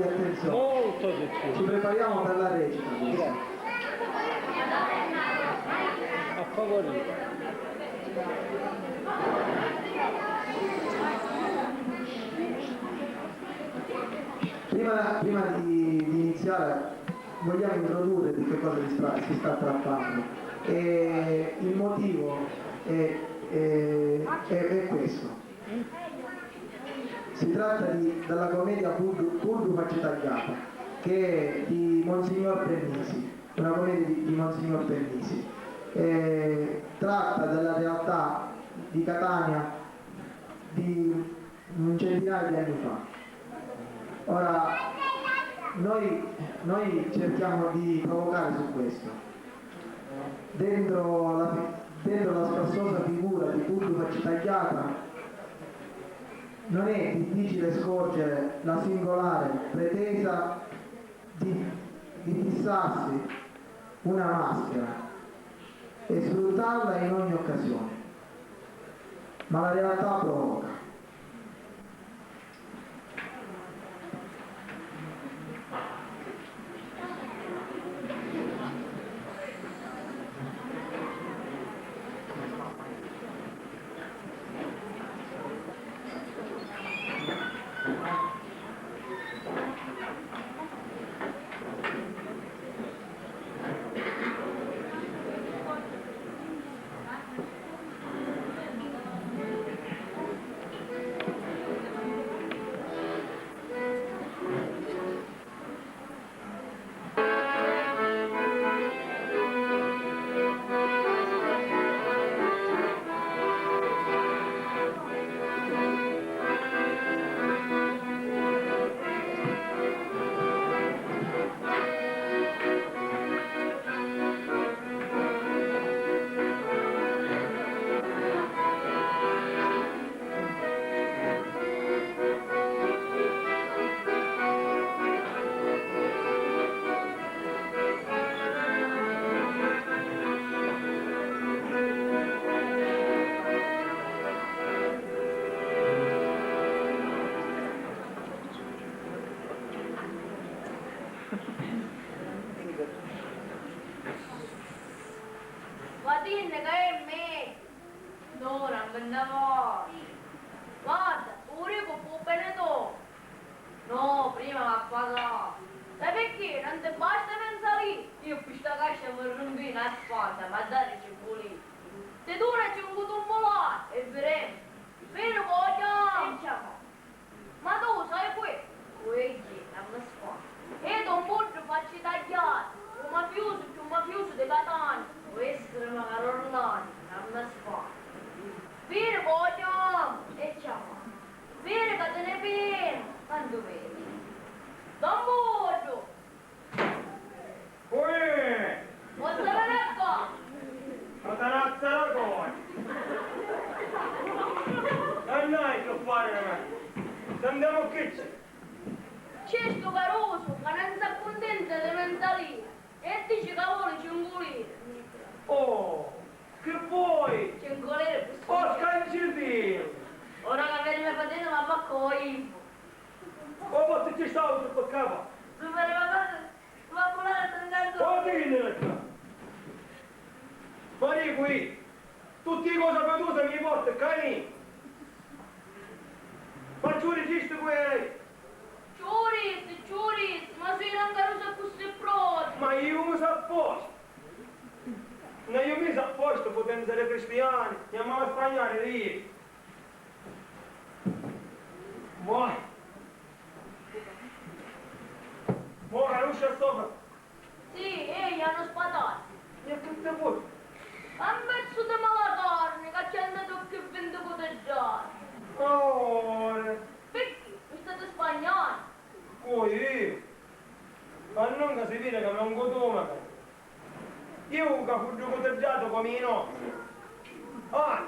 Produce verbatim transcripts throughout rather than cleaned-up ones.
Attenzione. Molto di più. Ci prepariamo per la recita adesso. Grazie. A favorire. Prima, prima di, di iniziare, vogliamo introdurre di che cosa si sta, si sta trattando. E il motivo è, è, è, è questo. Si tratta di, della commedia Puddu, Puddu Facci Tagghiata, che è di Monsignor Pennisi, una commedia di, di Monsignor Pennisi. Eh, tratta della realtà di Catania di un centinaio di anni fa. Ora, noi, noi cerchiamo di provocare su questo. Dentro la, dentro la spassosa figura di Puddu Facci Tagghiata non è difficile scorgere la singolare pretesa di, di fissarsi una maschera e sfruttarla in ogni occasione, ma la realtà provoca. Vatinni ca è megghiu. No, non mi nni vò. Guarda, u dicu pi u beni to. No, prima va a pagà. Sai picchì? Non ti basta menza lira? Io pi sta cascia mi rumpini a spada, ma darici pulì. Ti duna cincu tummulari e viremu. Viri cu u chiamu. E ciao. Ma tu sai cu è? Cu egghia, non mi sfà. Ed un puddu facci tagghiati, u mafiusu cchiù mafiusu di Catania, u essiri macari Orlandi, non mi sfà. Viri cu u chiamu e ciamu. Viri ca ti ni pena, tantu viri. Don Puddu! Uè! Pozzu veni a fa? Ma t'arazza la coda! E noi che fare? Sentiamo chi c'è. C'è stu carusu ca non s'accuntenta di menza lira e dici ca voli cincu liri. Oh, che vuoi? Cincu liri pi... Oh, scancitino! Ora ca veni me fratello, ma manco info. Oh, ma ti ci stavo troppo a capa! Super, ma... Ma pulare tanto. Oh, dille! Ma dicu io, tutti i cosi petusi mi porti cani! Ma ci u dicisti cu era? Ci u dissi, ci u dissi, ma si io non caruso accussì protu! Ma io mi so a posto! No, io mi so a posto, potenza di cristiani, andiamo a spagnare, dì! Mo. Mo, canusci a sto fra... Sì, ehi, hanno spatato. E che te vuoi? Ma un pezzo di malacarne che ci è andato che vende con te già. Ora. Perché? Mi state spagnando? Cu io? Ma non che si vede che manco tu, ma... Io ca fuddu cuteddato comu i nostri. Ah,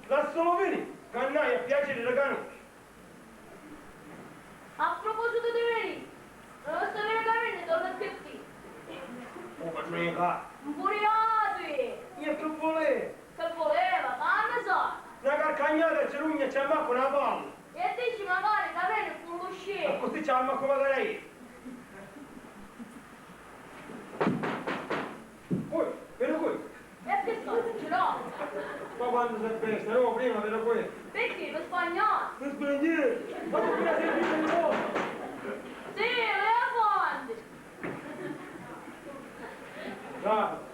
lassalo veni, ca nn'haiu a piaciri di canusciri. A propositu di veni, non lo sta veni ca veni, torna a ti. Oh, ma tu ne ca. Nfuriatu! Io che volevo? Che voleva? Fammi sa! Na carcagnata ci rugna e ci ammacca una palla. E dici magari ca veni cu lu scemo. E così ci ammacca magari io. Bestia, no, prima di quello. Perché? Per spagnolo? Per spagnolo? Ma tu prima sei figlio di uomo! Sì, lei avanti! Dai!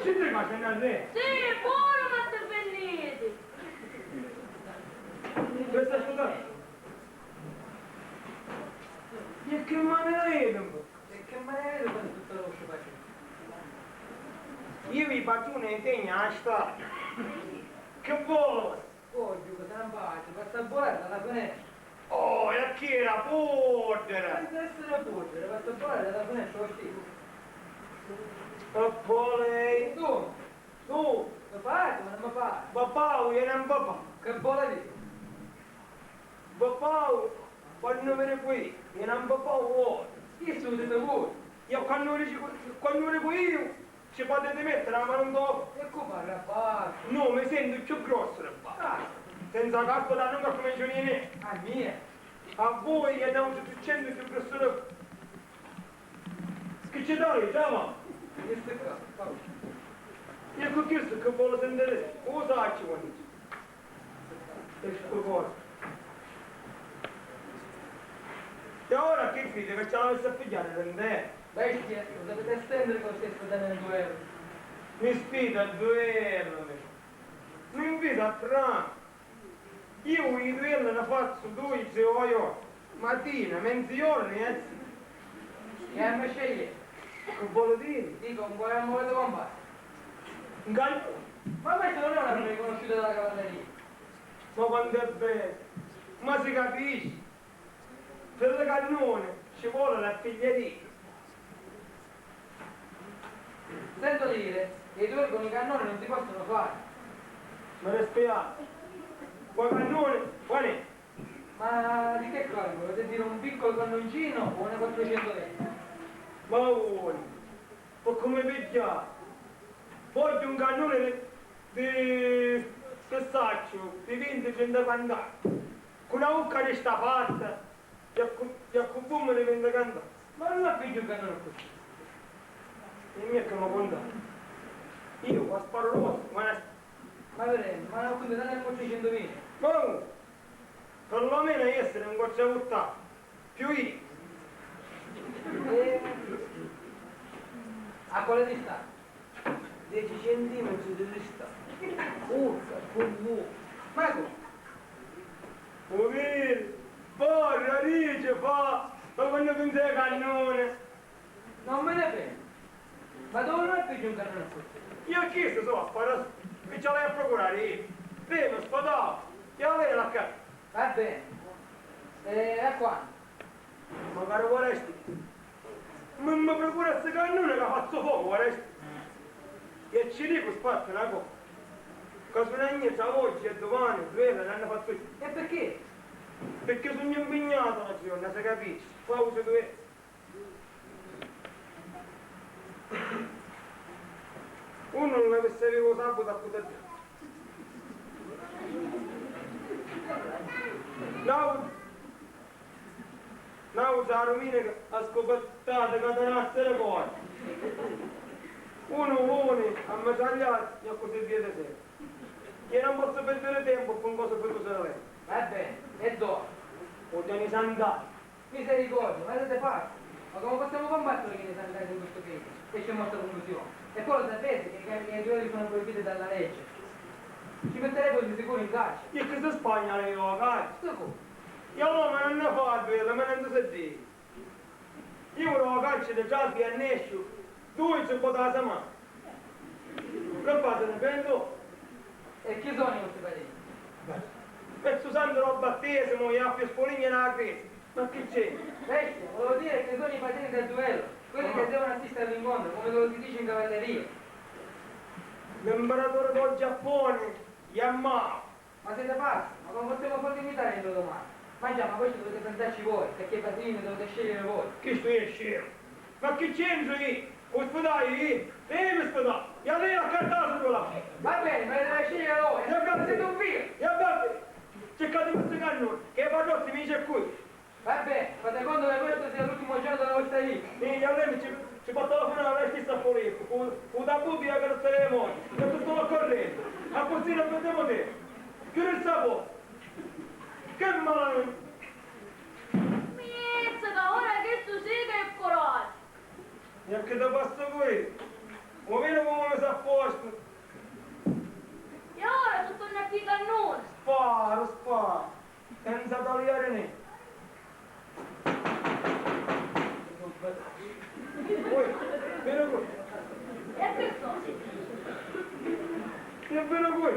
Ci stai facendo a te? Sì, pure ma ti venite! Questa è stata... E che manera è? E che manera è quando tutto rosso faccio? Io vi faccio un impegno a stare. Che vuole? Voggio che se ne vada, basta buonarda alla finestra. Oh, e chi era? Puddera! Senza essere puddera, basta buonarda alla finestra, lo stesso. E poi lei? Tu? Tu? Mi pare, ma non mi pare. Papà, io non papà. Che vuole dire? Papà, quando veni qui, io non papà vuoi. Io sono di voi. Io quando veni, quando veni qui io, ci potete mettere la mano in bocca. E come parla basso? No, mi sento più grosso di voi. Ah. Senza capo da non cominciare niente. A mia? A voi io da un sufficiente più grosso di voi. Che ci dai, già va? Questo qua, Paolo. E con questo che vuole sentire? Cosa ci vuole? E sto cuore. E ora che fate? Che ce l'avesse a pigliare per me? Bestia, lo sapete stendere con questo da nel duello? Mi sfida a duello, mi. Mi invita a pranzo. Io i duelli ne faccio due, tre o quattro. Matina, mezzogiorno e sera. E a me sceglie? Che vuole dire? Dico, un po' a modo combattere. In Gal-, ma questo non è una riconosciuta della cavalleria. Ma quanto è bello! Ma si capisce? Per le cannone ci vuole l'artiglieria. Sento dire che i tuoi con i cannoni non si possono fare. Mi dispiace. Qua cannone, qua ne. Ma di che calibro? Volete dire un piccolo cannoncino o una quattrocentoventi? Ma vuoi? Ma come pigliare? Voglio un cannone di, di, che saccio, di vinti, centoquanta anni. Cu na vucca di sta fatta, e a cu-, e a cu fummu di vinti cantata. Ma non la piggio un cannone così. E mia che mi conta. Io, a sparo rosso, ma... Ma vedendo, ma non conta neanche quattrocentomila. Ma per lo meno essere un quattro vuttà. Più io. Eh, a quale distanza? Dieci centimetri di distanza. Urca, purmù. Ma come? Purmù, porra, dice, fa, ma quando pensi ai cannoni? Non me ne frega. Ma dove non è più un cannone così? Io chiesto so a fare, mi ce l'hai a procurare io. Prima sfodavo, e a lei la ca-. Va bene. E a quando? Magari vorresti. Non mi procura sti cannoni che faccio fuoco, vorresti. E ci dico, spatti una cosa. Che sono a niente, oggi e domani, due ore, l'hanno fatto io. E perché? Perché sono impegnato oggi, non si capisce. Poi uso due. Uno non l'avesse avuto sabato a poter dire. L'autra, l'autra domenica ha scopertato che te ne essere fuori. Uno vuole a metragliare e così via di seguito. Io non posso perdere tempo con cose per usare. Va bene, e dove? Voglio andare. Misericordia, ma siete pazzi? Ma come possiamo combattere con i sanitari in questo paese? E c'è molta confusione. E poi lo sapete che i, che i duelli sono proibiti dalla legge. Ci metterebbero di sicuro in carcere. Io che sono spagnolo io, la carcere? Sicuro. Io allora ma non ne fa duello, ma non si dice. Io ora la carcere già vi annescio, due ci può dare mano. Che fate, ne prendo? E chi sono i vostri parenti? Pezzo santo dal battesimo, e a più spoligna nella cresta. Ma chi c'è? Bestia, volevo dire che sono i parenti del duello, quelli che devono assistere all'incontro, come loro si dice in cavalleria. L'imperatore del Giappone, Yamao. Ma siete pazzi? Ma come possiamo farlo invitare entro domani? Ma già, ma questo dovete pensarci voi, perché i padrini dovete scegliere voi. Chi sto io scemo? Ma chi c'entro io? Ospedale io? Io mi ospedale? E allora a casa quella? Va bene, ma dovete scegliere voi. E vabbè, siete un figlio. E vabbè, cercate questo cannone, che i padrotti mi dice qui. Va bene, fate conto che questo sia l'ultimo giorno della vostra vita. Sì, e allora mi ci U, u tabù di a carrozzera di morti, e tuttu va corrennu. Accussì non videmu tempu. Chiudi sta porta. Che male! Mizzica, ora chistu sì che è curatu! E a chi ti passa qui? U vinu comu mi s'ha postu? E ora si torna a chi cannuna? Sparu, sparu! Senza taliari nienti. Ui, vinu qui. E chi sto? E vinu qui.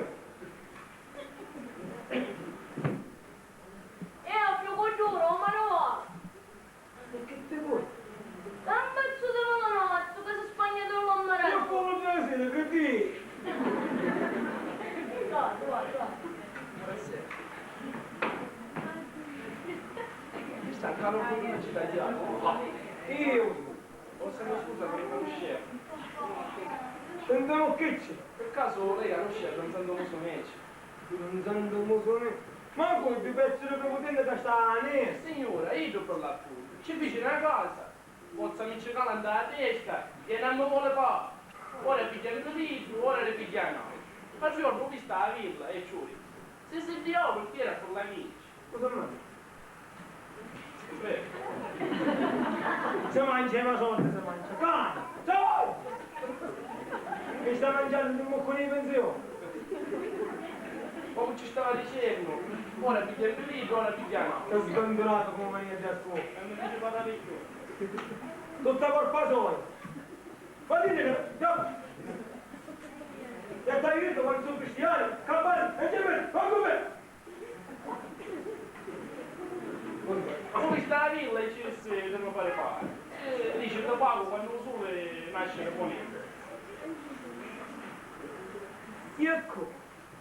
E a fiucu duru, ma no va. E chi ti vuoi? L'ammazzu di Valonazzu ca si spagna di un lammarellu. E poi già si, che ti? Guarda, guarda, guarda. Buonasera. Chi sta? Carlo Bruno ci tagliamo. Io? Forse mi scusa, ma io non c'ero. Sentiamo che c'è. Per caso lei ha lo scelto, non sento muso mece. Non sento muso mece? Ma voi vi pezzo di prepotente da sta nera? Signora, io per l'appunto. Ci fece una casa, pozza mi ci calando la testa e non mi vuole fare. Ora piglia un libro, ora ne piglia un altro. Ma giorno vi sta a villa e ci vuole. Se si dio per tierra per l'amici. Cosa mangi? Beh. Se mangia, ma sotto se mangia. Cane! Ciao! Mi sta mangiando un muccone di pensione. Come ci stava dicendo, ora piglia il libro, ora piglia no. Che sbandurato come mania di scuola. E non mi ci parla di più. Tutta colpa sua. Ma dite che, no. E stai dritto quando sono cristiani, campani, e c'è me, ma come? Poi sta la villa e ci si devono fare fare. E dice, "Te pago quando il sole nasce da ponente." Ecco,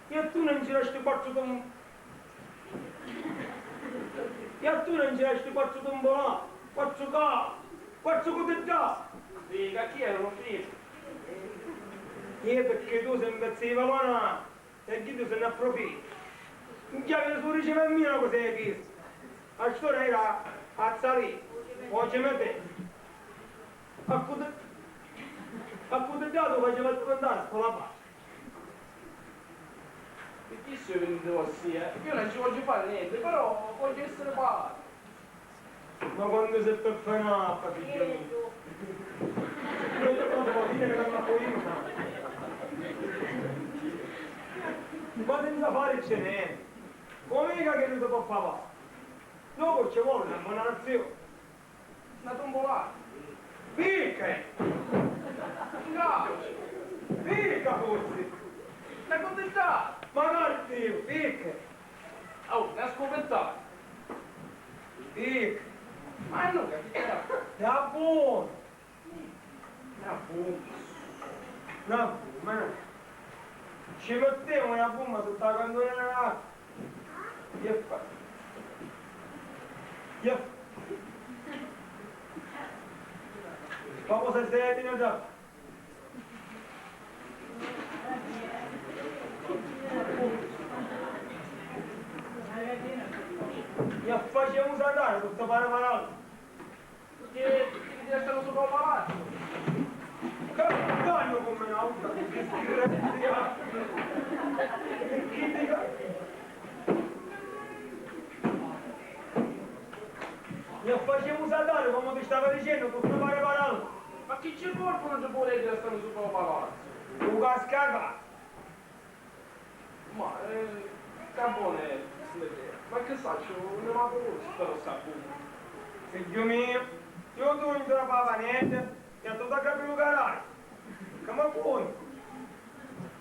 e tu non girasti quattro tom-, e tu non girasti quattro tombolà, quattro ca, quattro cotedà. Sì, che chi erano finiti? Io perché tu sei un pezzo di valona. E chiddu se n'approfitta. Già che su riceve a mia una cosa di chista. A storia era a zalì, o cementè. A cute-, a cuteddatu faceva spaventare con la faccia. Perché se venite vossia? Io non ci voglio fare niente, però voglio essere padre. Ma quantu si peffa nappa, figghiu miu! Io ti posso dire che non la puoi fare. Ma senza fare ce n'è. Come mica che non si può fare? Dopo ci vuole una buona nazione. Una tombolata. Picca! Gauci! Picca forse! Una contentata! Ma non Dio, picca! Oh, una scopettata! Dico. Ma no, capito? Na bomba! Na bomba! Na bomba, no? Ci mettiamo una bomba sotto la cantoniera e fa. E fa. Ma cosa stai a dire già? E facciamo saltare tutto pare parale. Che, che ti restano sopra un palazzo? Che danno come un'auto? Che schifo. Che dica? E facciamo saltare, come ti stavo dicendo, tutto pare parale. Ma chi c'è corpo non ti può leggere stanno sopra un palazzo? Un cascaca. Ma, eh, ca buono è, ma che saccio, non mi la conosco però sta bomba. Figghiu miu, io tu intra pa vanedda e a tu t'aggrappi lu caraggiu. Ca ma buono.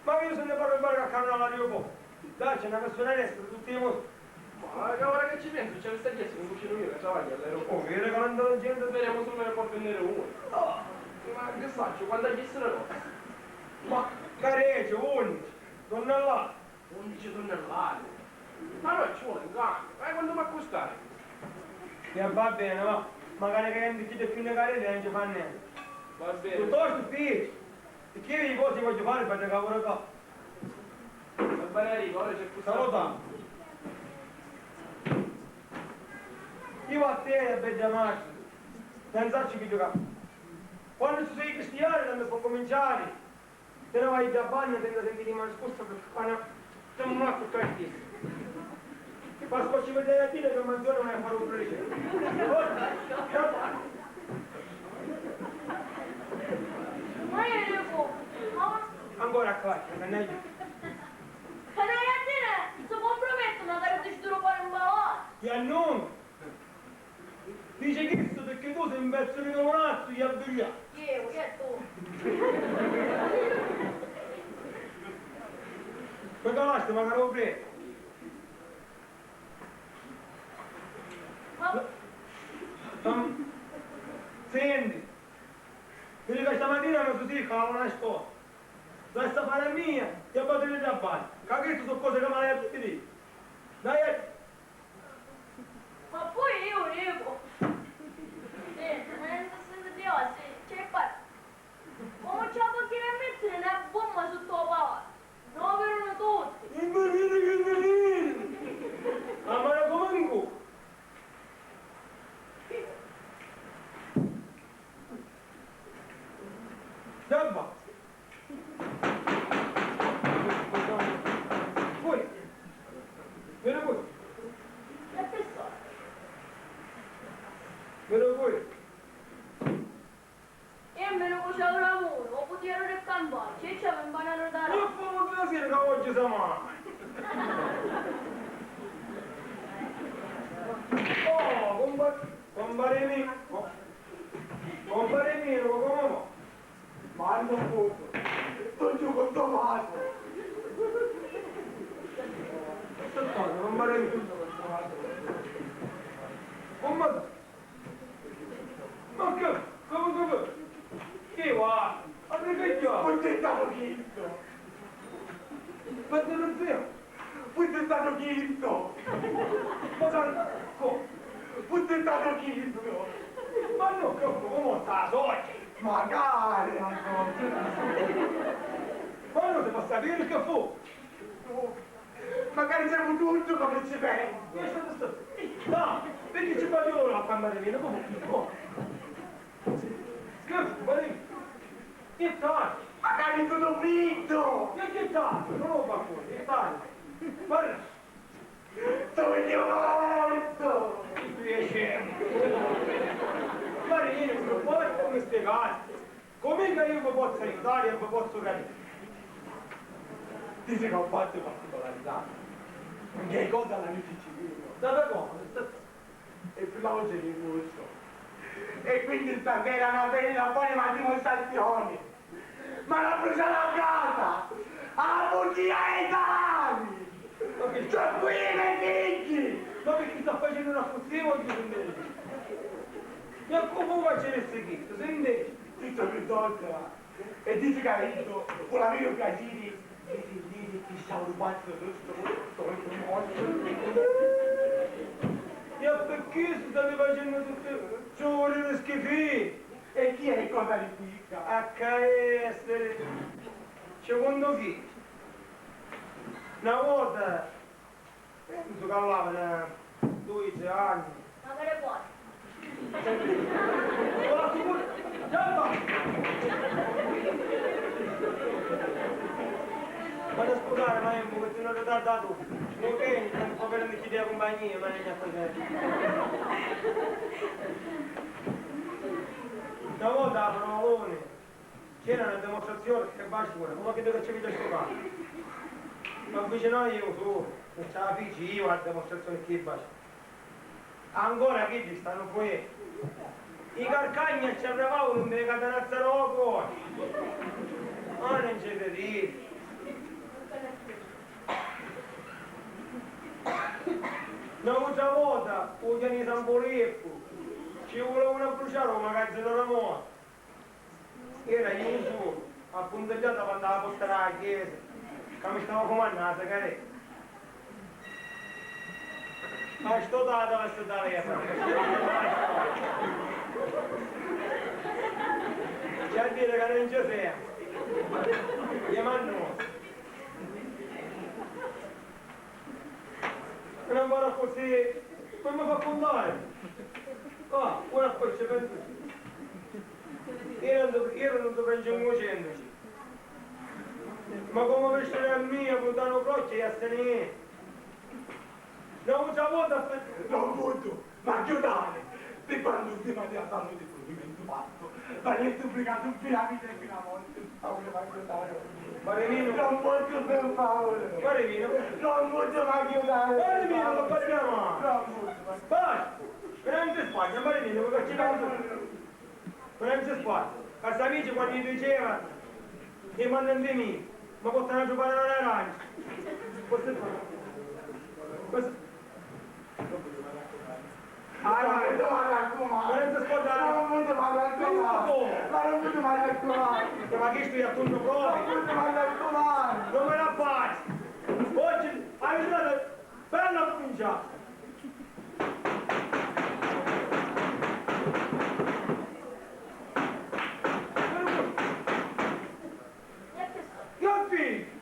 Ma io se ne parlo e parlo a carnale di un po'. Dai, c'è una persona destra, tutti i voti. Ma ora che ci penso, c'è questa chiesa in cui c'ero io che travaglio all'aeroporto. Oh, vero che non te la gente. Vedremo se me ne può venire uno. No, ma che saccio, quando gli sarà? Ma careggio, undici tonnellate. Undici tonnellate? Ma no, ci vuole un camion. Ma quanto mi costare? E va bene, va. Magari che non ti chiede più le carriere, non ci fa niente. Va bene. Piuttosto, fici, perché io i cosi voglio fare per le cavolo qua. Va bene, Enrico, ora c'è questo. Salutiamo. Io a te, bella Marta, non saccio chi giocare. Quannu si sughi cristiani, tantu pò cuminciari. Si no vai già a banna senza sentiri mai scusa, picchì quannu ti mmazzu ccà stessu. Pasqua, ci videmu a diri ca manzoni vai a fari un pleci. Forza, già banna. Ma io dico, ma... Ancora qua, non è... Ca non è a dire, si comprometto, magari ti ci tiro fare un balà. Ti annuncio. Dici chistu picchì tu sei un pezzu di camunazzu, iabbigliatu. Iu, e tu? Poi calasti, magari un prete. Ma... Senti, vidi ca stamatina non si sicca a una scola. Lascia fare a mia, ti abbattere da bagno. Ca queste sono cose che mi hai detto. Dai, eh. Ma poi io dico, eh, ma non si sente più, sì, c'è il fatto. Come ci la può dire a mettere una bomba sotto la palazzo? Non lo vedono tutti. Imbecille che mi vedi! Ma, ma come dico? Giamma! Voi! Vero voi! Vero voi! E meno che c'è un amore, o potevi campare, c'è c'è un banano da... Non fa un piacere che oggi siamo... Oh, compare, compare mio, compare mio, come no? Ma hanno foto, sto gioco trovato! Sto gioco trovato! Come... Ma che? Come, come? Chi va? Arriveggiamo! Poi sei stato chiesto! Ma te lo zio? Poi sei stato chiesto! Ma tanto, come? Poi sei stato chiesto! Ma no, che come sta la socia? Magari la socia! Ma non si può sapere che fu? Magari siamo tutti come ci pensi. No, perché ci vogliono a far male meno, come? Scherzo, ma che tal? Magari tu dormito! E che tal? Non lo fa fuori, che tal? Guarda. Sono morto! Piacere. Guarda, io non so poi come spiegare. Come che io vi posso aiutare e vi posso capire? Dice che ho fatto particolarità. Che cosa la dice civile? Sapete cosa? E più la voce di gusto. E quindi stasera una bella buona dimostrazione. Ma la brucia la casa! A bugia ai salami! Ma che... C'ho qui i miei figli! Ma perché sta facendo una fusione, voglio sentire? Ma come faccio questo? Senti? Tutto piuttosto, va. E dici che hai detto, con la mia piacere, di sentire chi sta un pazzo tutto, tutto, tutto. E perché si state facendo tutte giorni schifì? E chi è cosa di picca? A caessere. Secondo chi? Una volta penso che avevano dodici anni. Ma che ne vuoi? Con la figura... Giamma! Vado a scusare, ma io mi metto in ritardo. Ok, non può avere chi dia compagnia, ma non è così. Una volta a Paolone c'era una dimostrazione che basciura, come che ci vede sto qua. Ma avvicinai io solo, non ce la fici io la dimostrazione che basciura. Ancora chi ci stanno fuori? I carcagni ci arrivavano un mega tarazza roco. Ma non c'è da dire. Un'altra volta, u chiani San Polippu, ci volevano a bruciare un magazzino da morte. Era io solo, appuntagliato davanti alla porta della chiesa, che mi stavo fumando la sigaretta. Ma sto dato verso da lei, c'è a dire che non ci siamo. Chiamando. E non vado così, non mi fa contare. Ah, ora poi ci penso. Io non ti, io non ti penso un centu. Ma comu vistiri a mia, puntanu crocchia e assenii. N'autra vota aspetta. Non vogghiu m'aiutari! Pi quantu stima di la salute fu dimentu fattu, ma io supplica supplica vita e fino a morte, non mi m'aiutari. Marinino. Non vogghiu per favore. Marinino. Non vogghiu m'aiutari. Marinino, non parliamo. Non vogghiu. Basta! Grande Spagna, Marinino, perché non Francesco, casa amici quannu mi diceva che quando andini mi portano a trovare un'arancia. Questo è qua. Questo. Arancia. Francesco, dai. Ma non mi raccomando. Ma non mi raccomando. Ma non mi raccomando. Ma che stai attorno proprio? Non mi raccomando. Non me la fai. Oggi hai visto? Bella cominciata! Che figlio!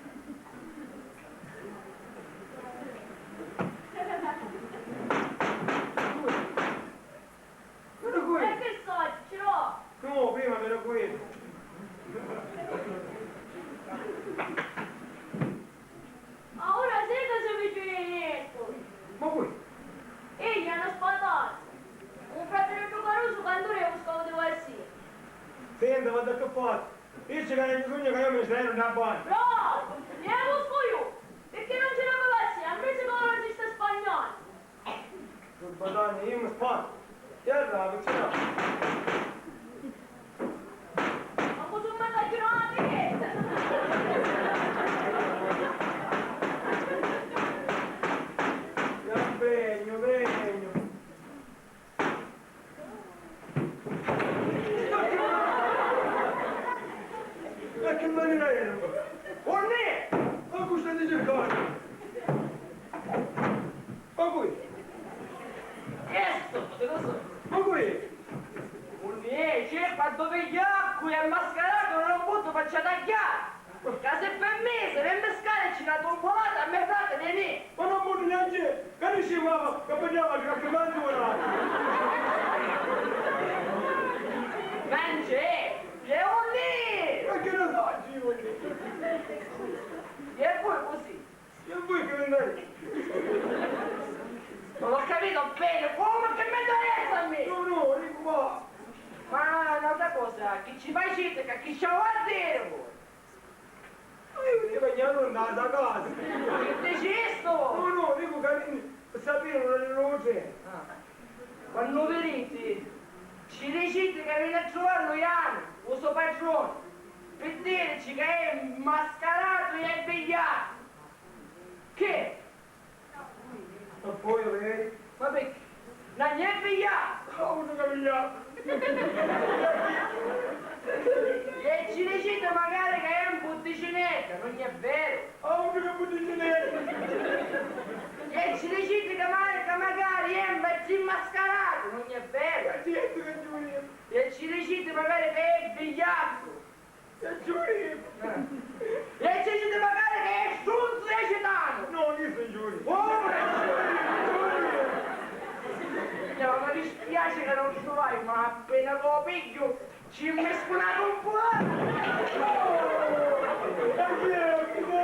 Era qui! E che so, ci l'ho! No, prima era qui! Ma ora sì che si mi ci niente! Ma qui? Egli è una spatazza! Un fratello caruso quando io buscavo di vossia! Senti, ma da che fatto? Io ci gano bisogno che io mi stai non da buono! No! Io busco io! Perché non c'era vossia? A me si come esiste spagnolo! Badani, io mi spanto. Chi è là? Chi c'è là? Ma cosa mi sta girando? Io vegno, vegno. E che manera era? Ornè! Ma cosa stai cercando? Ma qui? Questo, cosa? Ma qui? Ornè, c'è quando vegliacco e mascarato non lo posso faccia tagliare! Ca si pi misi, pi mmiscarici na tumpulata a me frati Nenè! Ma non poni neanche, ca diceva ca pigghiava qualche mangiura! Mangi! E unni? E che ne saccio io unni? E poi così. E voi che ne dai? Non ho capito bene, come che mi interessa a me? No, no, dico ma... Ma un'altra cosa, chi ci facite, ca chi ci vuol dire voi? Ma io venivo a gnarrondata a casa. Che dicistu? No, no, dico che veni a sapere una di loro tre. Ah. Quannu viniti, ci diciti ca veni a truvarlu Janu, u so patruni, pi dirici ca è mascaratu e abbigliatu. Che? E poi, vedi? Ma perché? Non è pigliato! Oh, non è pigliato! E ci dicite magari che è un butticinetto, non è vero? Oh, non è butticinetto! E ci dicite che magari, che magari è un bel mascarato, non è vero? E ci dicite che non è. E ci dicite magari che è pigliato! E Giulì! E ci dite magari che è strunzu e citanu! No, io sono Giulì! Oh, Giulì! No, mi dispiace che non ci vai, ma appena che lo piglio, ci mesco una tumpulata! Oh! E chi è? Chi è?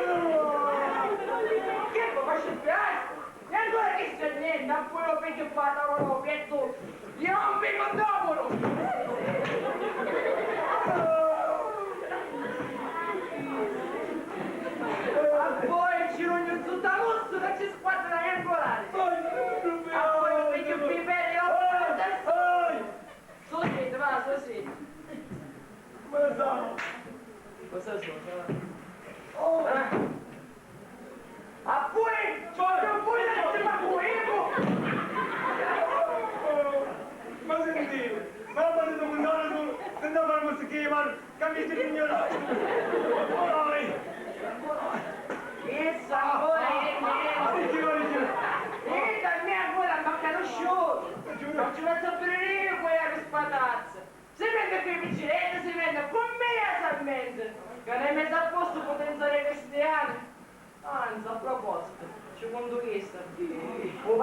Che mi faccio spiare? E allora chi se niente, a voi lo piglio qua, tavolo, pietto, io non vi condomino! A voi ci rugno tutta l'osso che ci squadra e angolare! A voi lo piglio più bene, io... Sosì, va, sosì. Come sono? Cosa sono? Oh! Eh? A voi! Ciò, non voi leggere, ma voi, ecco! Ma senti, ma la partita mondiale tu, senza fare musica, ma cambiate signora! Ora vai! Essa ancora è niente! Chi vuole dire? Niente, a me ancora mi ha conosciuto! Ma ci faccio vedere io quella risparata! Si vende quei picciretti, si vende con me a Sarmento, che non è mezzo a posto potenziare cristiani. Anzi, a proposito, ci conto chesta. Lo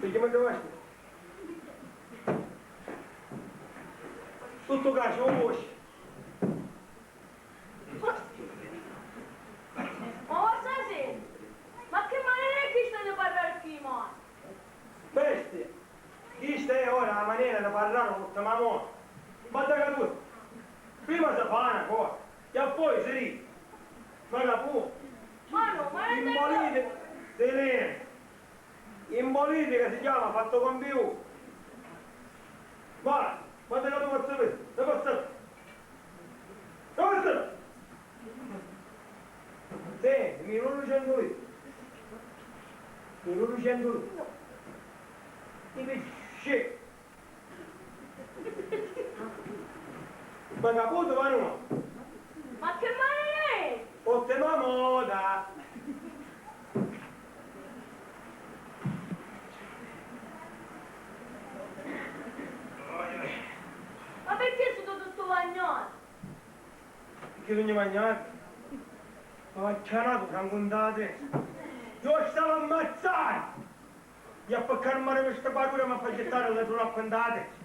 Pirchì mi chiamasti? Tuttu ca ci vuoi? Ma, ma guarda, sì, ma che manera è questa di parlare prima? Bestia, chista è ora la manera di parlare con tua mamma. Ma da caduto, prima si fa una cosa e poi si ride. Ma caputo? Ma no, ma non è vero. In politica, silenzio. In politica si chiama fatto compiuto. Vai, quantu ca tu fazzi sapere? Lo fazzi sapere? Lo fazzi sapere? Senti, mi lu ducentu liri. Mi lu ducentu liri. Ti piace? Ma caputo, ma no? Ma che manera è? Ottema moda! Ma perché sei tutto sto bagnato? Che sugnu magnatu? Ma vacchianatu, francu nta la testa. Io stavo ammazzando! E a calmare questa paura mi fa gettare la tua raccontate.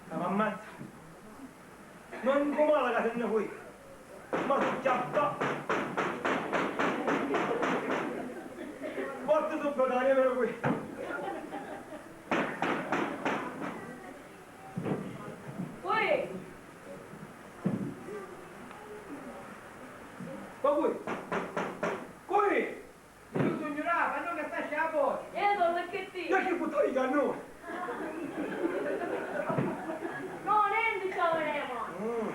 Ca m'ammazza. Mancu mala ca si nni fui. Ma schiappà. Porti subito la neve qui. Ui! Ma cui? Cui? Iu sugnu Rafa, no ca sta sciapo! E donna che ti? E chi puttana di cannone? No, nenti, ciao, vedemo! Mm.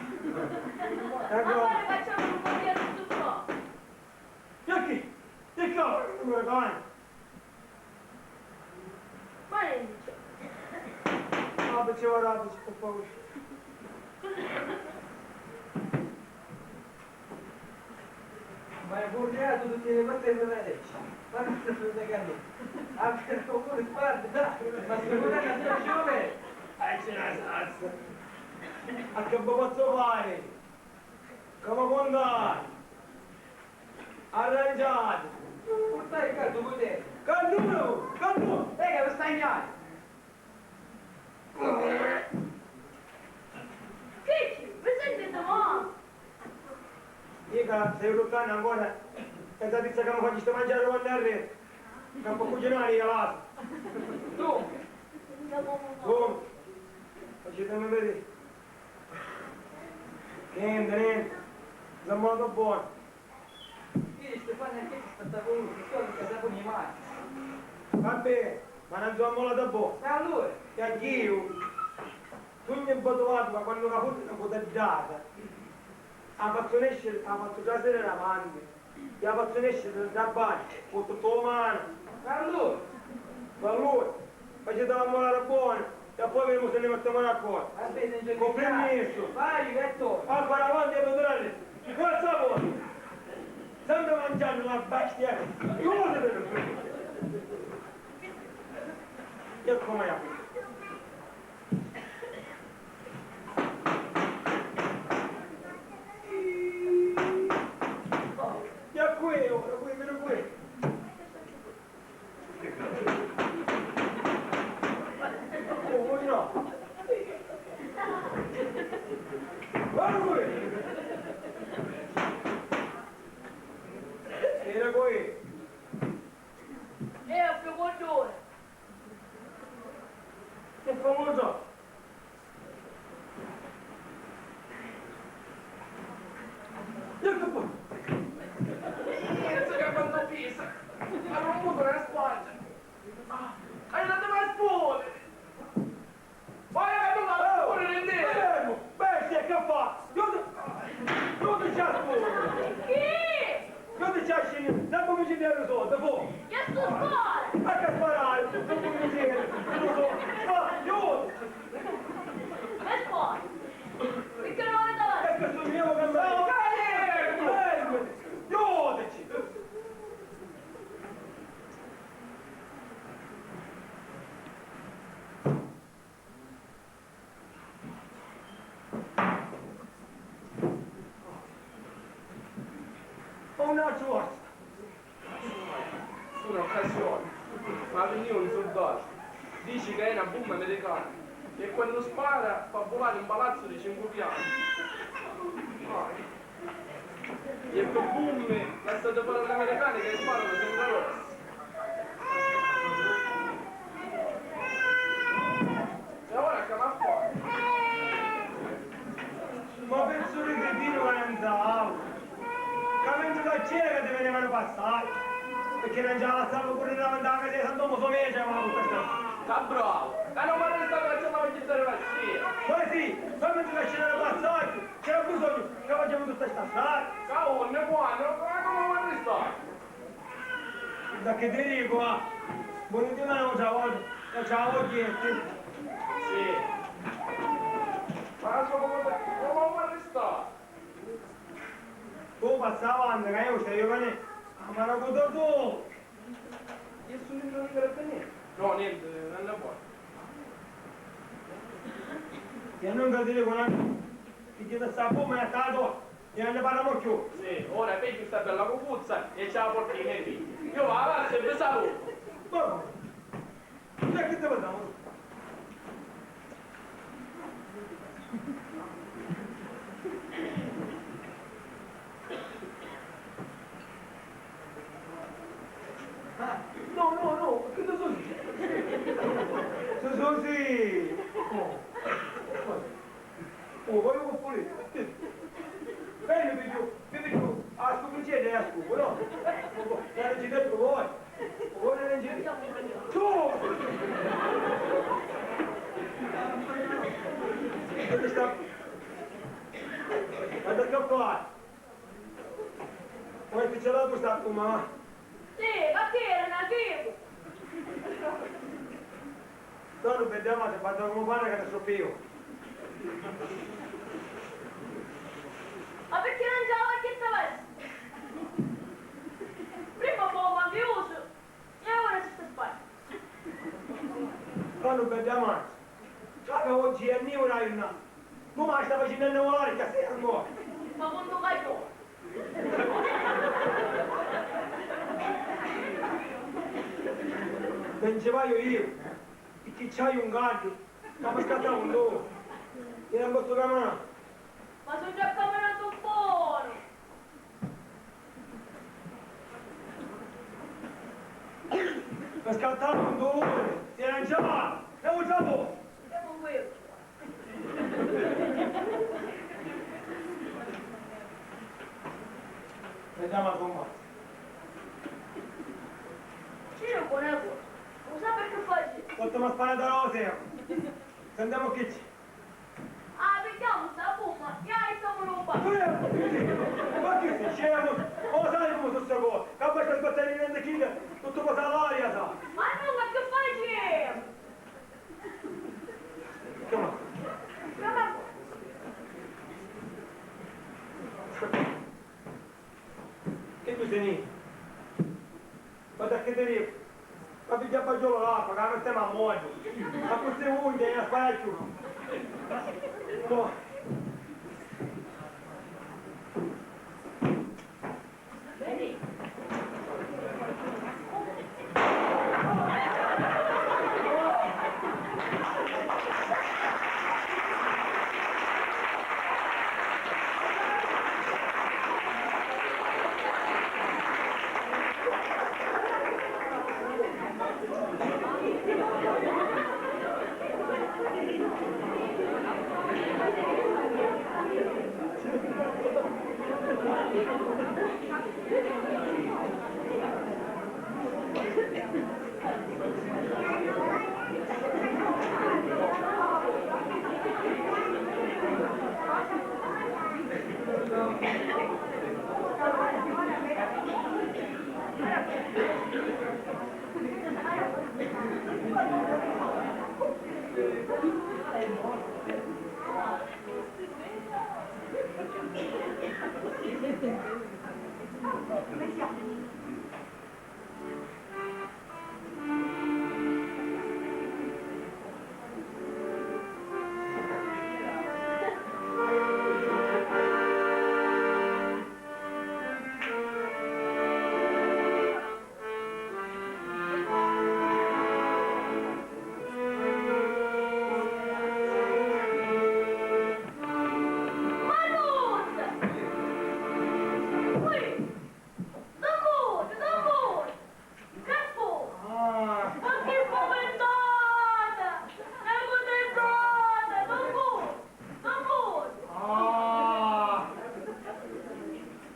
Ecco. Allora facciamo un po' di tutto. E chi? E chi? Non mi regala? Ma nenti, ciao. Ah, perché guardate, c'è paura. Ma è burriato tutti le cose delle vecchie. Ma non lo sai che. Ah, per favore, guarda. Ma se vuole una stagione. Eh, c'è una salsa. A che vi pozzu fari? Come contare? Arrangiati. Purtai ccà du cuteddi. Cannunu! Cannunu! Lega, vi stagnati! Chi ci? Mi sentite mo? Mica stai ruttando ancora? E sta pizza che mi faciste mangiare quando arretu. Che un po' cucinare io la. Tu! Come? Facetemi vedere. Niente, niente. Sono molto buono. Io Stefano e che sta con lui, sto in casa con i matti. Vabbè, ma non sono molto buono. E allora? E a Dio? Tu ogni volta guarda, ma quando la furna è buttata, la faccio nescere, la faccio trasere davanti, la faccio nescere da bagno, con tutto umano. E allora? E allora? Facete la molare buona e poi vedremo se ne mettiamo d'accordo. Con permesso. Vai, Gaetto. A fare avanti e vedrete. Di cosa vuoi? Sempre mangiando una bestia. Chiudete. E come è? E a qui, ora, qui, meno qui. Oh, voi no. Ma lui! Era qui. Era più con due. Che famoso! Ecco qua! Pensa che quanto pesa! Ha romputo la squadra! Ah, aiutatemi a spolvere! Vai a trovare pure nel nero! Fermo! Bestia, che fa? Io ti, io ti ci ascolto! Chi? Io ti ci ascolto! Non mi ci dare soldi, fu! Che sto sport! Ma che sparare? Non mi ci dare! Non lo so! Ma io! Che sport? Perché non è davanti? E questo mio che me... Fermo! Io ti ci... Una giusta! Un'occasione! Ma vinìu un surdatu. Dici ca è na bumma americana e quannu spara fa vulari un palazzu di cincu piani. E pi bummi, lassati fari l'americani ca sparanu sempri rossi. E ora ca va fari? Ma pensu di cretinu ca non sa, ca mentre ca c'era ca ti venivanu passati, perché non ci la lassavu pure davanti alla casa di San Tommaso Media, ma questa... Sta bravo, ca non mi arrestava che c'era la vecchia della Russia. Ma sì, ma mentre ca c'era passaggio, c'era bisogno che facciamo tutta sta strada? Ca uno, quando, ma come mi arrestava? Da che ti dico, ah? Volete una volta, e ciao, oggi è... Sì. Ma non so come, come mi arrestava? Tu passa avanti, ca io stai giovane, ma non posso tu! Io sono in carabinieri. No, niente, non ne vuoi. E non ti dico niente, che ti sta a bomba e a tato, e non ne parliamo più. Sì, ora vedi sta bella cucuzza e c'è la portina e via. Io vado avanti e vi saluto. Bon. E che ti parliamo? Guarda che qua. Poi ti ce l'ha tu sta cumà? Sì, ma chi era una figu? Solo per dare una fatta come fare che ne so più. Ma perché non c'è la bacchetta verso? Prima poco anche uso. E ora si sta sbagliando. Fanno per diamanti. Ciò che oggi è nero una. Come sta facendo a nuvolare che sei ancora? Ma quanto caglione. Non ci vado io. E chi c'hai un gatto? Ma mi scatta un dono. Io non posso camminare. Ma sono già camminato buono. Pescatore, un dolore, si lanciava, e un ciapo. E con quello. Vediamo a combattere. Sì, io con eco. Non sa perché fai. Quanto mi ha sparato la rosea. Sentiamo che c'è. Ah, vediamo sta bomba, e hai sta bomba. Eh, ma che sei scemo? Ma lo sai come sono sta cosa? Che basta sbattere in mente chi che tutto cosa all'aria, sa? Ma no, ma che fai? Come? Come? Che tu sei? Guarda che ti dico, ma piglia a faggiola l'acqua, che la mettiamo a modo. Ma così unghia e la spara più. No. Don Buono, Don Buono! Che fu? Ah. Ma che spaventata! Ecco te brata, Don Buono! Don Buono! Ah.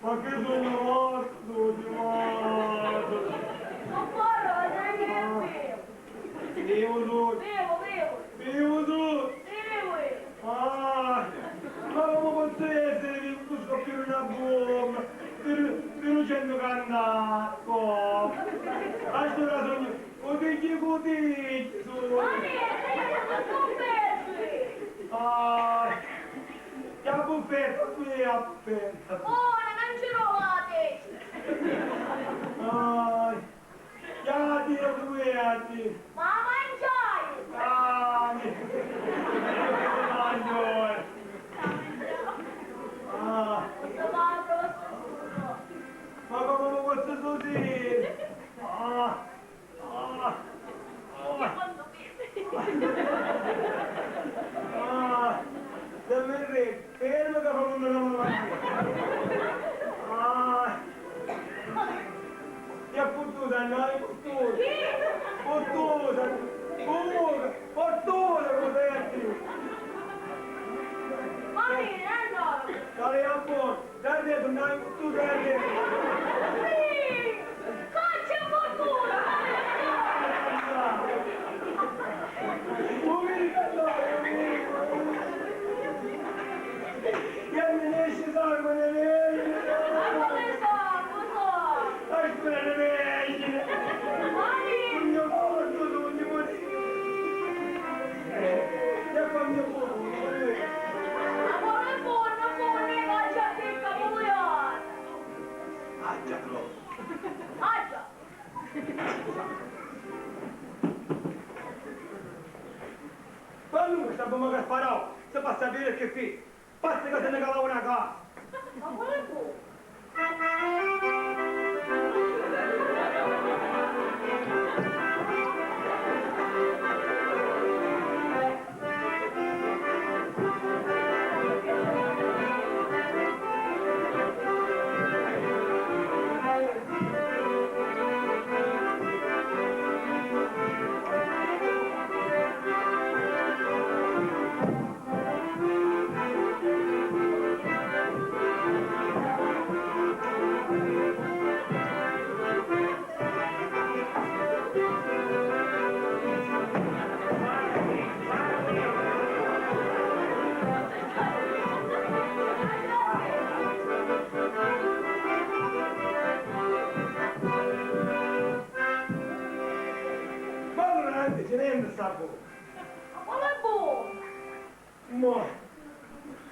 Ma che sono morto, sono morto! Non parla, dai, che è vero! Vivu tu! Vivu, vivu! Vivu tu! Vivu! Ah, ma come posso essere vivo? Tu scoppi una bomba, per, per un cento cannacco. A sto ragione, coticchio, coticchio, su. Ma niente, io non sto bene. Ah, che buffetta, qui è buffetta. Oh, non ci trovate. Ah. Chiati e dueati! Ma mangiai! Chiati! Mangiai! Ah! Sto padre, sto suso! Ma come lo posso dire? Ah! Ah! Ah! Che quando vedi? Ah! Se mi ridi! Ferma che fa una mano. Ah! Chi è puttusa? No, è puttusa. Puttusa. Puttusa. Puttusa, come sei a dire? Mami, non è loro. Dai, a posto. Dai, dai, dai, puttusa, dai, dai. Sì! Caccia fortuna! Poveri cannoli, poveri. Comu ca sparau, si passa a viri chi fi. Basta ca si nni calau una ca. Ma quali fu? Ma allura nanti ci n'è sta bu? Ma quali bu? Mo,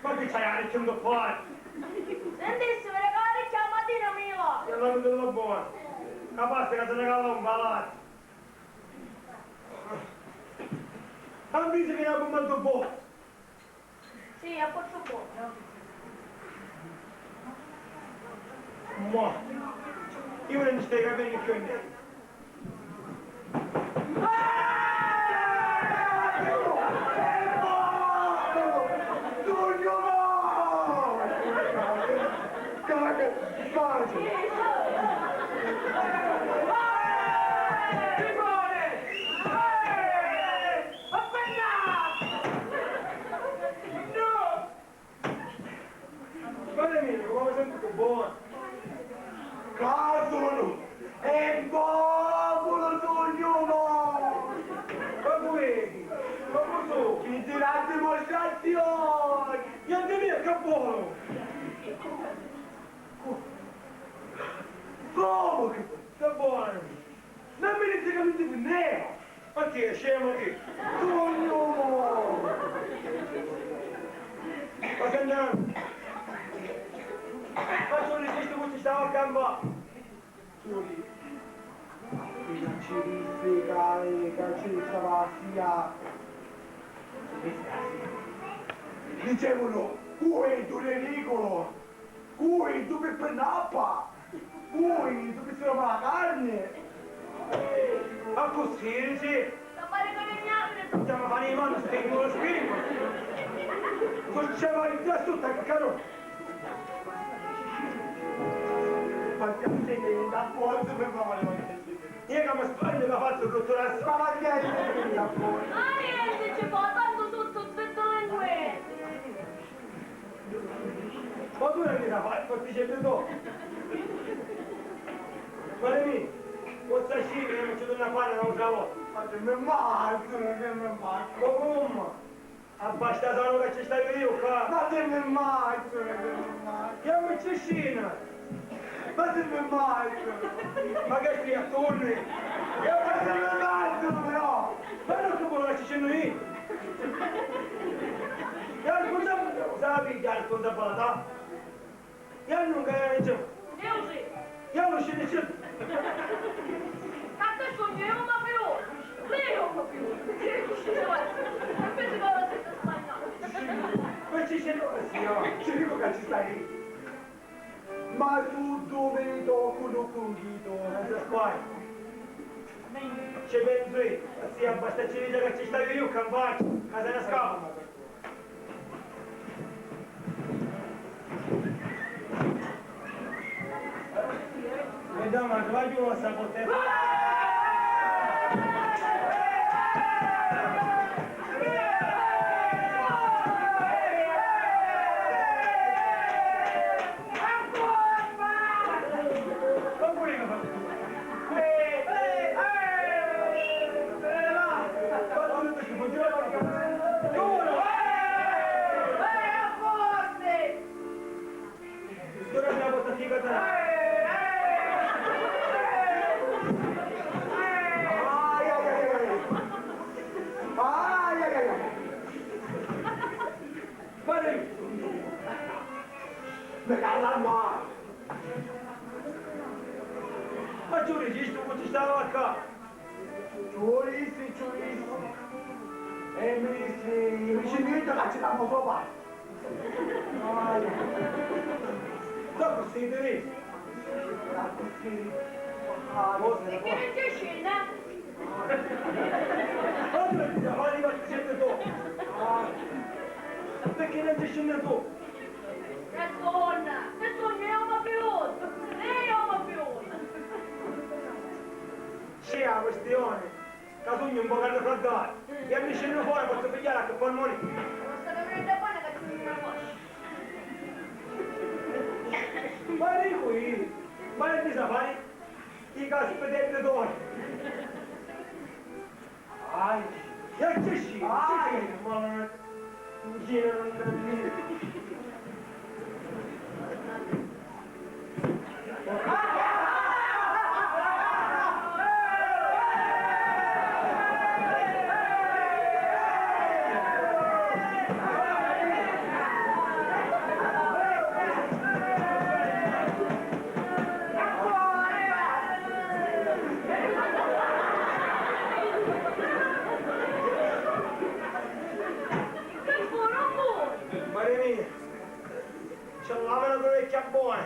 ma chi c'hai a ricchia ntuppata? Sentissimi, regala ricchia a matina, mi va. E allora mi dilla bona. Capace ca si ne cala un palazzo. Ma invece che ne ha commandato un po'. Sì, a quattro buoni. Mo, io non mi stai capendo più niente. Guarda mia, comu senti tu, bona. Ca sunu e populu sugnu mo. Ma cu vedi? Ma cu su? Chi ti dà dimostrazioni? Niente mia, che buono! Comu che sta buono? Non mi dici che non ti pinneva! Ma chi è scemo chi? Sogno! Ma che andiamo? Ma tu dici tu ci stava a gamba? Tu dici, ci dissi che, che ci stava a sia. Dicevano, tu è tu ridicolo! Ui, tu Pippi Nappa! Ui, tu Pizzino la carni! Accussì dici? Sta pari ca non gnamini! Stiamo a fare i mani, spingo lo spingo! Tu c'è vai da sotto, caro! Ma che sei da forza per fare? Io che mi sbaglio, mi faccio brutto la strada, che è da forza? Ah, niente, ci fa tanto tutto, tutto in guerra! Ma tu non mi la fai, ma ti c'è tu. Guarda mi, forza scì, che non ci torna a fare un'altra volta. Ma che mi mazzo, che mi mazzo. Ma come? Abbasta sano che ci stai io qua. Ma che mi mazzo, che mi mazzo. Che mi ci scina. Ma si mi mazzo! Ma che stai attorno? E ora si mi mazzo, però! Ma non ti vuole ci scendo io! E al conto, sapi che al conto balata? E al non che c'è. Io sì! Io non scendo, scendo! Tanto sogno io, ma però! Lei è un po' più! Sì, sì, sì, sì, sì. Invece che ora siete spagnolo! Ma ci scendo, sì, no? Ci dico che ci stai! Ma tu dove tocco lo conghito? Senza squai. Ci penso io, sì, abbasta ci dice che ci sta io, campagna, casa la scava. E da ma sbaglio non sa poter. Ai, ai, ai, ai. Ai, ai, ai, ai. Pare mi cala male. Ma tu dici stu cu ci stava a ca? Ci vulissi, ci vulissi. E mi dissi, mi Ca ci la mo trovare. Dopo si vede. Dopo si vede. Perché non c'è scena? Allora ti devi fare i quattrocento dopo. Perché non c'è scena dopo? Che sonna, che sonna, è una più. Lei è una più. C'è la questione. Ca sugnu un pocu arrafraddatu e a mi scennu fora pozzu pigghiari a chi polmoni. Ma sta capiddu bona ca ci veni una coscia. Ma dicu io, ma che mi sa fari? I caspiteddi tori. Ai, e chi sci? Ai, ma Mari mia, ci l'avanu due vecchia bona.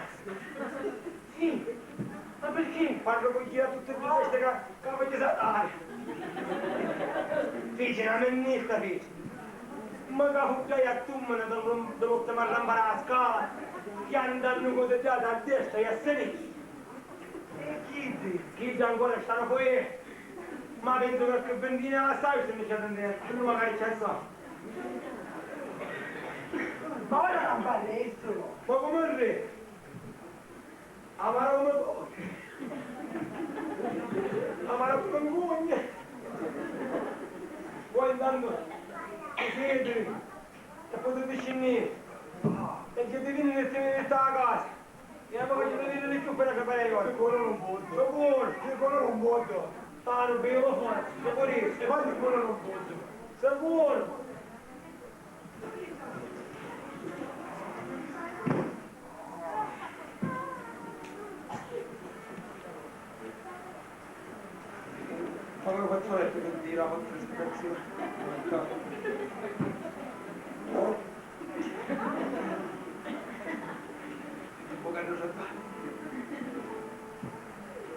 Sì, ma perché? Parru cu gira tutti e due queste ca, ca vogghiu saltari. Fici na mennista, fici. Ma ca fuggiai a tummina di l'ultima rampa della scala, piantannu cu di data a destra e a sinistra. E chiddi? Chiddi ancora stanno fuori. Ma penso che ventina la sai se mi c'è da dire, quindi magari c'è so. Ma ora non parli, sono. Ma come re? Amaro come voi. Amaro come voi. Voi intanto siete e potete scendere. E che ti viene nel tenere a casa. E allora voglio vedere le tue per la capella. Quello non voglio. Sicuro? Sì, quello non voglio. Tanto che io lo faccio. Sicuro? Guarda, quello non voglio. Sicuro? Ma come faccio a letto che tira quattro ispirazioni? Un po' che non sa fare.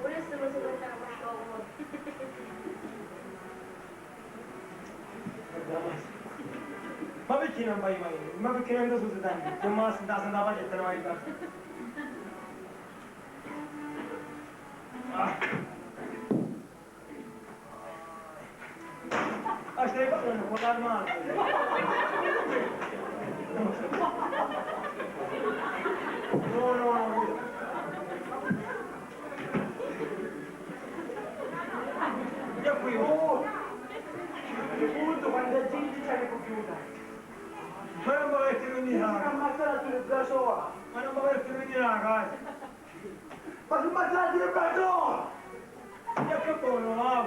Pure se non si portano con sciopero. Ma perché non vai mai? Ma perché non ti susi tanto? Che mi la sentava senza pace e te ne vai in casa. Ah. Ah, stai parlando con l'armata? No, no, no. E qui, oh! Punto, quanta gente c'è che computer? Ma non mi avete venire a casa. Ma non mi avete venire a casa. Ma tu m'azzardi il braccio! E che buono, ah,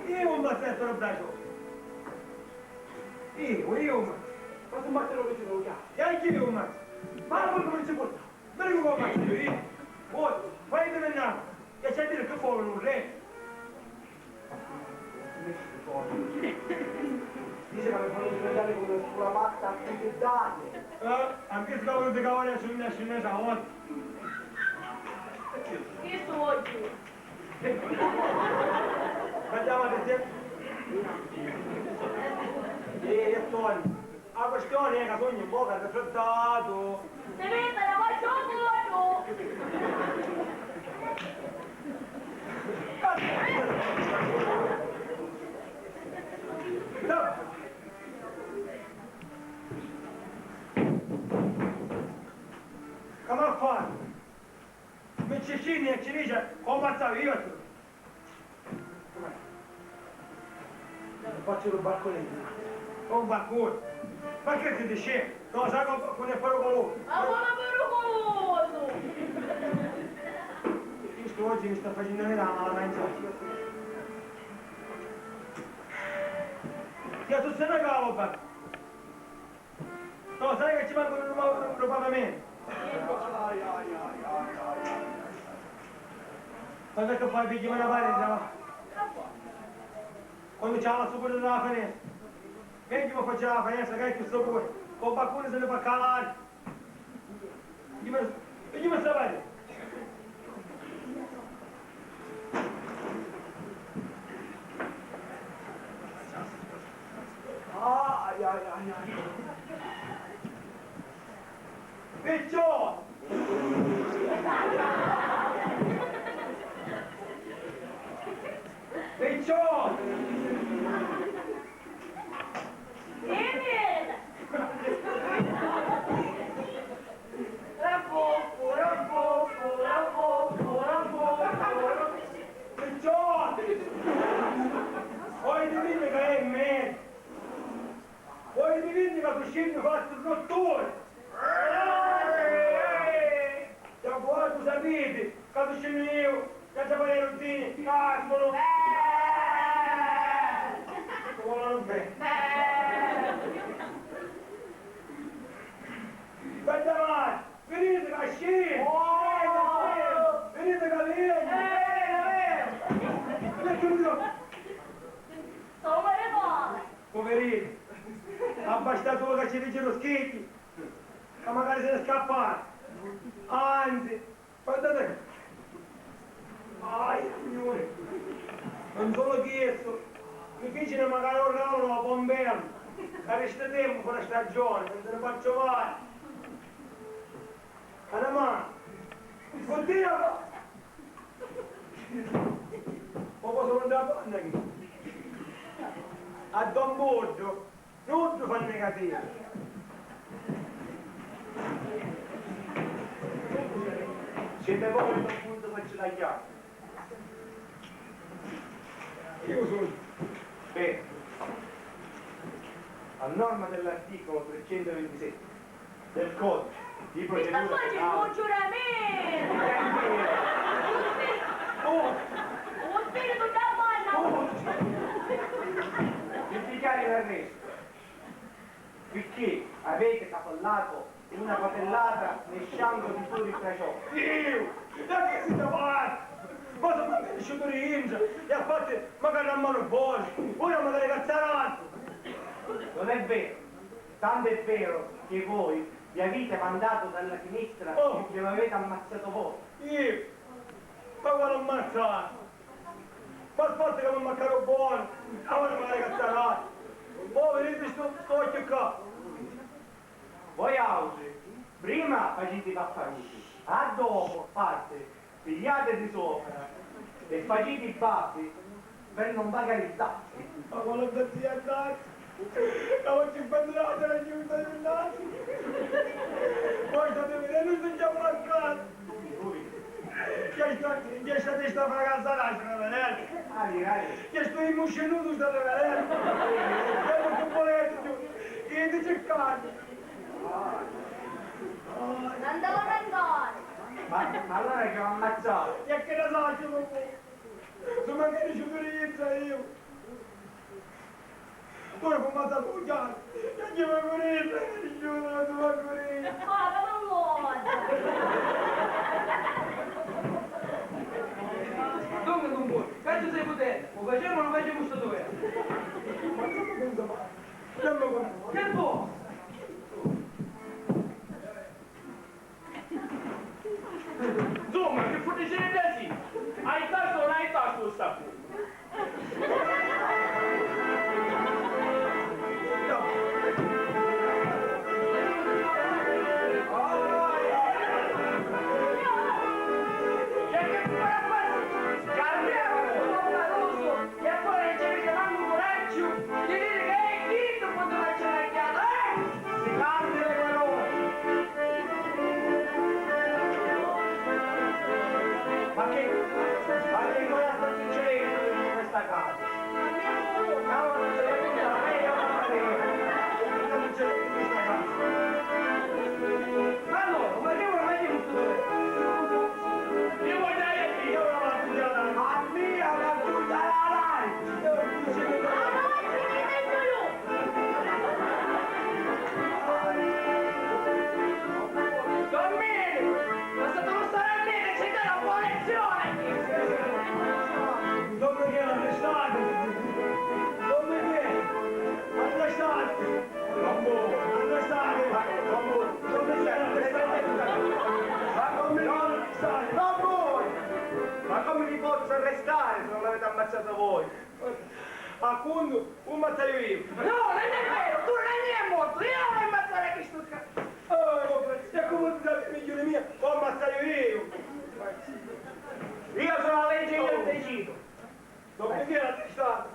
io un mazzetto il braccio. Io, io, ma. Ma tu mazzetto lo dici, non lo chiami. E anche io un mazzetto. Ma poi come si porta? Ma dico come mazzetto io? Voi, fai te mennare. E c'è a dire che vuole un re? Dice che mi fanno diventare come una sculamata a tutti i danni. Eh, anche se vuoi cavare su una scena. Chi sto oggi? Ma chiamate te. Eh, e Tony. A questione è che sogno un poco arrefreddatu. Se vede la faccio un vuoto! Come a fare? Mi ci scindi e ci dice, "Come mazzavi io a tu?" Faccio un barcone. Un barcone? Ma che ti dice? No, sai come è pericoloso? Ma come pericoloso? Questo oggi mi sta facendo venire la mala mangiata. Io tu sei una cava, No, sai che ci manca un, un, un pavimento? Ma che fai, pigli una parete, va? Quando c'è la sopra della finestra. Megghiu mi facciu la faienza ca è cchiù sapuri, cu baccuni si ni fa calari. Chi mi, chi mi sta fari? Ai, ai, ai, ai. Picciò! Picciò! Emil! Rabbufu, rabbufu, rabbufu, rabbufu. Picciò! Oi, ti vinni ca è me! Oi, ti vinni ca tu scinni fattu notturnu! Già vuatri sapiti ca tu scinni iu, ca già pari ruzzini, cascunu! Volanu bene! Guarda mai! Viditi ca sciri! Viditi ca veni! Poverinu! Abbasta sulu ca ci dicinu schicchi, ca macari si ni scappati! Anzi, guardati! Ai, Signuri! Non sulu chistu, mi ficini macari un regalo dopu un nvernu, ca di stu tempu fu na stagioni, non si ni fa truvari. Anamà! Oddio! Ma cosa non dà panna chi? A Don Buddu, nuddu fa negativu. Siete voi il punto per sbagliare. Io sono. Beh, a norma dell'articolo trecentoventisette del codice di procedura penale. Mi sta facendo un giuramento! Oh! Un spirito da balla! Oh! Mi dichiari l'arresto. Perché avete capellato una patellata nel scianco di Turi Braciò. Io? Da chi si da fare? Ma se mi è riuscito di entrare e ha fatto magari a mano buona, ora magari cazzarate. Non è vero, tanto è vero che voi mi avete mandato dalla finestra e mi avete ammazzato voi. Io? Ma quale ammazzare? Ma aspetta che mi maccaru buono, ora mi cazzarà. Mo vedete sto, sto occhio qua. Voi altri, prima facite i paffaruti, a dopo parte, pigliate di sopra e facite i babbi per non pagare i tasse. Ma quale zia andate? Ca oggi sbandirate la giunta di un altro. Voi state vedendo se siamo a casa. Chi è sta, chi è sta testa fracasata, sta vedendo? Chi è sto imuscenuto, sta vedendo? Che non ti volete più. Chi ti cercate? Non devo andare. Ma, ma allora che ho ammazzato? E che ne so, io non so. Insomma, che dici tu, io? Pure fumata a bugiardi, che ci va a morire, nessuno non ti va a morire. E ora che non lo odio. Dunque, non vuoi, che ci sei potente, lo facciamo, lo facciamo sto dovere. Ma non lo penso mai, non lo conosco. Che può? Insomma, che furniceria sì? Hai tasto o non hai tasto, lo sta bene. casa voi. A cuntu, u ammazzaiu iu. No, non è vero, tu non hai morto, io l'ho ammazzato chi sto qua. Oh, e comu ti dà pigghiuni mia, u ammazzaiu iu. Io sono la legge, io decido. Don Michele, attestato.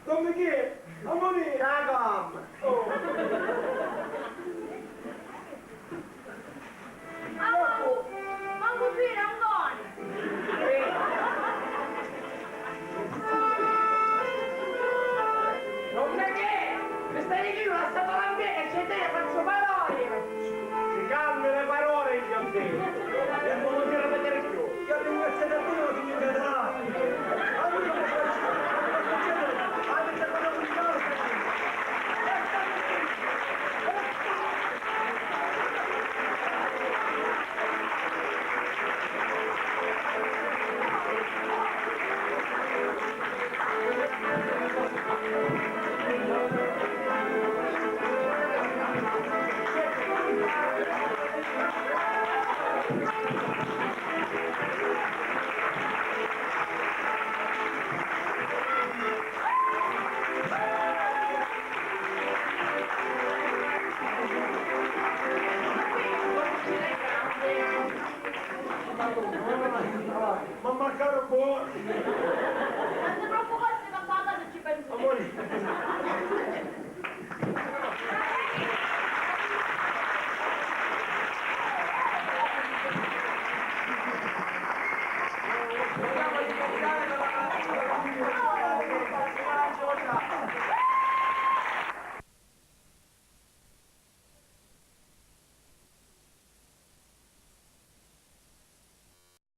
Don Michele, ammonì. Cagam. Oh. Mancu, mancu pira, Antoni. Non è che mi stai dicendo la statua lampiera, c'è te, faccio fare